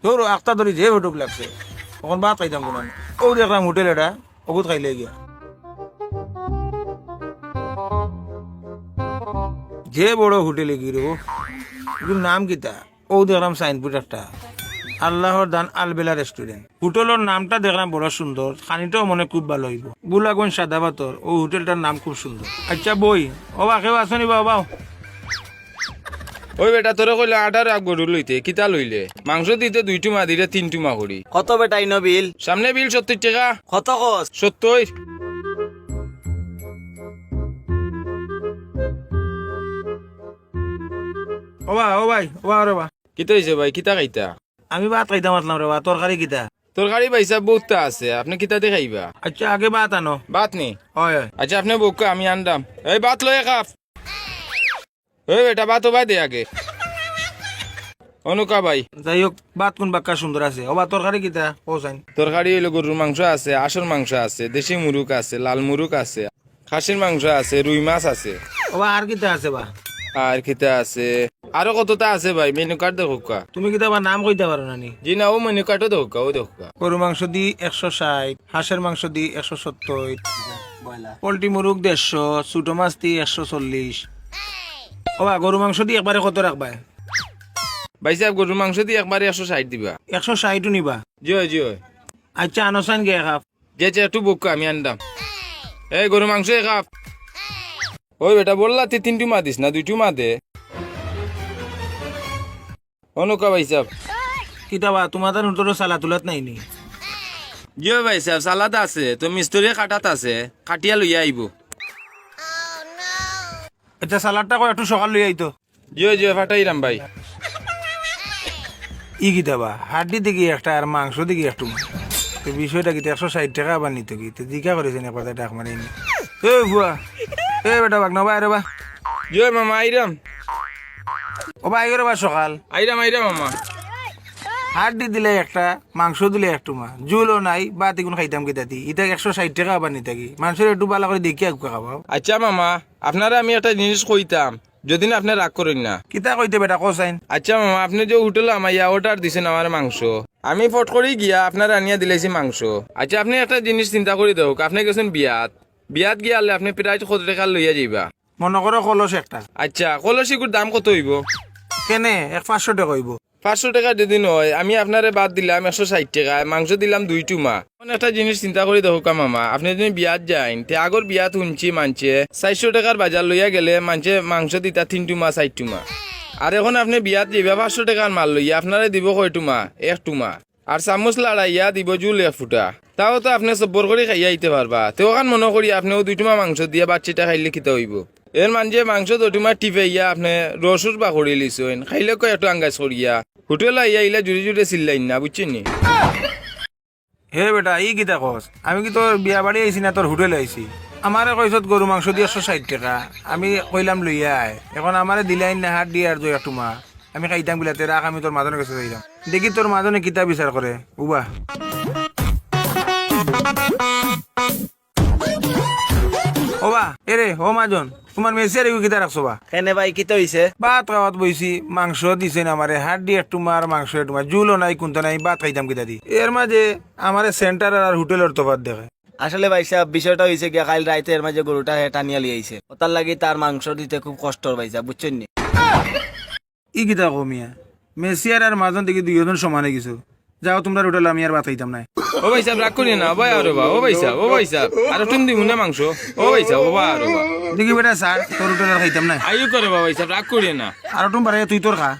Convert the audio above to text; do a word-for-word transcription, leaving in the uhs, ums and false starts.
ধরো, আখতা ধরি যে ফটুক লাগছে, অখন ভাত খাইতাম কুনানো। অউ দেখরাম হোটেল এটা, অগুত খাইলে গিয়া। যে বড় হোটেল এগিয়ে রে, এগুর নাম কিতা? অউ দেখরাম সাইনবোর্ড একটা, আল্লাহর দান আলবেলা রেস্টুরেন্ট। হোটেলর নামটা দেখরাম বড় সুন্দর, খানিটাও মনে খুব ভালা অইবো। বুলাগঞ্জ সাদা পাথর, অউ হোটেলটার নাম খুব সুন্দর। আইচ্ছা বই, ও বা কেউ আছো নি বা, ও বা। ওই বেটা, তোরে কইলে আঠারো আগ গরু লইতে, কিতা লইলে? মাংস দিতে দুই টুমা, দিরে তিন টুমা করি। কত বেটা ইনো বিল? সামনে বিল সত্তইর টেকা। কত কস? সত্তইর। ও বা, ও ভাই, ও বা, রে বা। কিতা অইছে ভাই, কিতা খাইতা? আমি ভাত খাইতাম আছলাম রে বা, তরকারি কিতা? তরকারি ভাইসাব বউততা আছে, আপনে কিতা দি খাইবা? আইচ্ছা, আগে ভাত আনো। ভাত নি? অয়, অয়। আইচ্ছা, আপনে বউক্কা, আমি আনরাম। এই ভাত লই এক কাপ। এই বেটা, ভাত ওবায় দে আগে। অনুকা ভাই। যাই হোক, ভাত কুন বাক্কা সুন্দর আছে। ও বা তরকারি কিতা? কও চাইন। তরকারি অইলো গরুর মাংস আছে, হাঁসর মাংস আছে, দেশি মুরুগ আছে, লাল মুরুগ আছে, খাসির মাংস আছে, রুই মাছ আছে। ও বা আর কিতা আছে বা? আর কিতা আছে? আরো কততা আছে ভাই, মেনু কার্ড দেখউক্কা। তুমি কিতা বা নাম কইতা পারো না নি? জি না, অউ মেনু কার্ডও দেখউক্কা, অউ দেখউক্কা। গরু মাংস দি একশো ষাইট, হাঁসর মাংস দি একশো সত্তইর, পোল্ট্রি মুরুগ দেড়শো, ছোট মাছ দি একশো চল্লিশ। ও বা, গরু মাংস দি একবারে কত রাখবায়? ভাইসাব, গরুর মাংস দি একবারে একশো ষাইট দিবা। একশো ষাইটও নিবা? জি অয়, জি অয়। আইচ্ছা, আনো চাইন গিয়া এক কাপ। জি, জি, একটু বউক্কা, আমি আনরাম। এই গরুর মাংস এক কাপ। ওই বেটা, বললা তি তিন টুমা দিস না, দুই টুমা দে। অনুকা ভাইসাব। কিতা বা, তুমার তান উত্তরে সালাদ উলাদ নাই নি? জি অয় ভাইসাব, সালাদ আছে, তো মিস্ত্রি কাটাত আছে, কাটিয়া লইয়া আইবো। আইচ্ছা, সালাদটা কও একটু সকাল লইয়া আইতো। জি অয়, জি অয়, ফাটাইরাম ভাই। ই কিতা বা, হাড্ডি দেখি একটা আর মাংস দেখি একটু। তো বিষয়টা কিতা, একশো ষাইট টেকা আবার নিতো কি? তো জিকা করেছেন একবার তাই ডাক মারি নি। এ ফুয়া, এ বেটা বাগ না, বাইরে বা। জি অয় মামা, আইরাম। ও বা, আইগো রে বা সকাল। আইরাম, আইরাম মামা। হাড্ডি দিলে একটা, মাংস দিলে এক টুমা, জুলও নাই, ভাত ইগুন খাইতাম কিতা দি? ইটা একশো ষাইট টেকা আবার নিতা কি? মানষরে একটু ভালা করি দেখিয়া আগুয়া খাওয়াও। আইচ্ছা মামা, আপনারে আমি একটা জিনিস কইতাম, যদি না আপনে রাগ করইন না। কিতা কইতে বেটা, কও চাইন। আইচ্ছা মামা, আপনে যে হোটেলো আমারে ইয়া অর্ডার দিছইন আমার মাংস, আমি ফট করি গিয়া আপনারে আনিয়া দিলাইছি মাংস। আইচ্ছা, আপনে একটা জিনিস চিন্তা করি দেখউক, আপনে গেছইন বিয়াত, বিয়াত গিয়া হারলে আপনে প্রাইজ কত টেকার লইয়া যাইবা? মনো করো কলস একটা। আইচ্ছা, কলস ইগুর দাম কত অইবো? কেনে, এক পাঁচশো টেকা অইবো। পাঁচশো টেকা যদি নয়, আমি আপনারে ভাত দিলাম একশো ষাইট টেকায়, মাংস দিলাম দুই টুমা। অখন একটা জিনিস চিন্তা করি দেখউক্কা মামা, আপনে যদি বিয়াত যাইন, তে আগর বিয়াত হুনছি মানষে চাইরশো টেকার বাজার লইয়া গেলে মানষে মাংস দিতা তিন টুমা, চাইর টুমা। আর অখন আপনে বিয়াত যাইবা পাঁচশো টেকার মাল লইয়া, আপনারে দিবো কয় টুমা? এক টুমা। আর চামচ লাড়াইয়া দিবো জুল এক ফুটা। তাও তো আপনে সব্বর করি খাইয়া আইতে পারবা। তে অখান মনো করি আপনে অউ দুই টুমা মাংস দিয়া বাচ্চিটা খাইলে কিতা অইবো? এর মানষে মাংস দুই টুমা টিপাইয়া আপনে রসুর বা করি লিছইন। খাইলে কয় একটু আঙ্গাইজ করিয়া। হোটেলো আইয়া ইলা জুরে জুরে চিল্লাইন না, বুঝছইন নি? হে বেটা, ই কিতা কস? আমি কি তোর বিয়া বাড়ি আইছি না তোর হোটেলো আইছি? আমারে কইছত গরু মাংস দি একশো ষাইট টেকা, আমি কইলাম লইয়া আয়। অখন আমারে দিলাইন না হাড্ডি আর দুই এক টুমা। আমি খাইতাম বিলাতে, রাখ, আমি তোর মাজনর গেছে যাইরাম। দেখি তোর মাজনে কিতা বিচার করে। উবা। ও বা, এরে, ও মাজন, তুমার মেসিয়ার ইগু কিতা রাখছো বা? কেনে ভাই, কিতা অইছে? ভাত খাওয়াত বইছি, মাংস দিছইন আমারে, হাড্ডি এক টুমা আর মাংস এক টুমা, জুলও নাই, কুন্তা নাই, ভাত খাইতাম কিতা দি? এর মাঝে আমারে সেন্টার আর হোটেলর তফাত দেখে। আসলে ভাইসাব, বিষয়টা অইছে গিয়া, কাইল রাইতে এর মাঝে গরুটা হে টানিয়া লইয়া আইছে, অতার লাগি তার মাংস দিতে খুব কষ্টর ভাইসাব, বুঝছইন নি? ই কিতা কও মিয়া? মেসিয়ার আর মাজন দেখি দুইজন সমান অইগেছো। যাও তুমরার হোটেলো, আমি আর ভাত খাইতাম নায়। ও ভাইসাব, রাগ করিও না, ও ভাই আরো বা, ও ভাইসাব, ও ভাইসাব, আরো টুম দিমু না মাংস, ও ভাইসাব, ও ভাই আরো বা। দেখি বেটা স্যার, তোর হোটেলো আর খাইতাম নায়। আইও করে বা ভাইসাব, রাগ করিও না। আরো টুম বাড়াইয়া তুই তোর খা।